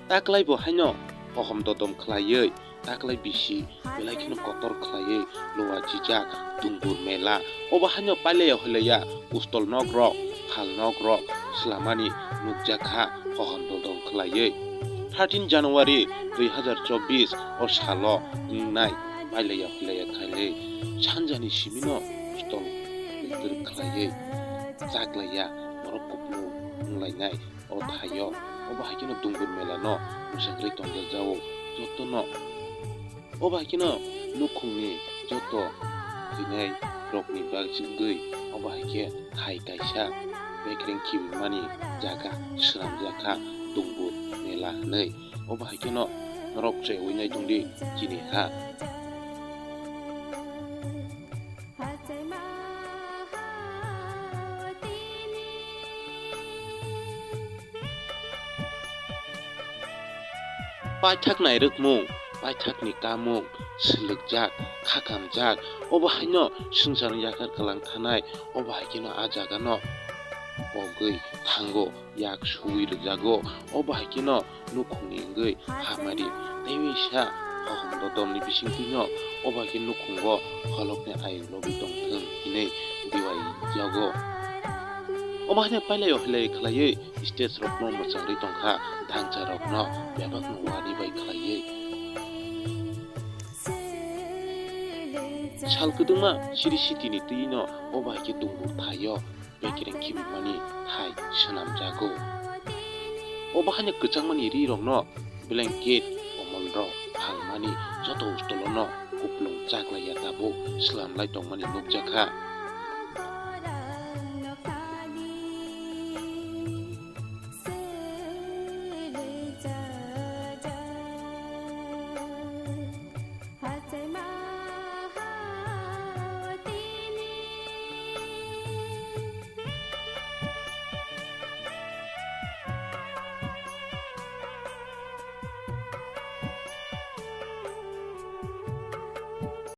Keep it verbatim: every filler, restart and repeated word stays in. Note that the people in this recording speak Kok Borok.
Taklai bo haino hohom dodom khlaiwi, taklai bisi belai kheno kotor khlaiwi lowa chijak dungbur mela. Obo haino pailaiya hoilaiya ustol nok rok, phal nok rok slamani nukjak kha hohom dodom khlaiwi. Thirteen January dui hazar chobbish o salo wngnai pailaiya hoilaiya khlaiwi sanjani simino ustol kwtwr khlaiwi chaklaiya borok kupulung wnglainai. O thaio, obo hai kheno dungbur mela no mwsangwi tongjak jao joto no. Obo hai kheno nukhungni joto thinai rokni bagwi obo hai khe hai kaisa bekereng khibimani jaga swnamjak kha dungbur mela hinwi. Obo hai kheno norok chewi nai tongdi chini ha. Paithak nairwkmung, paithakni kamung, swlwkjak, khakamjak, obo haino swngcharno yakar kwlang thanai, obo hai kheno a jagano pogwi thango, yak suwi rwjago, obo hai kheno nukhungni wngwi hamari teiwi sa hohom dodom ni bisingtwino obo hai khe nukhungo holokni ayuk lobwi tongthwng hinwi diwai jago. Obo haino pailai o hilai khlaiwi stage rokno mwchangwi tongkha, dangcha rokno bebakno wani bai khlaiwi. Sal kwdwngma siri sitini twino obo hai khe dungbur thaio bekereng khibimani thai swnamjago. Obo haino kwchangmani ri rokno blanket, komol rok phalmani joto ustolono kupulung chaklaiya tabuk swlamlai tongmani nukjakha.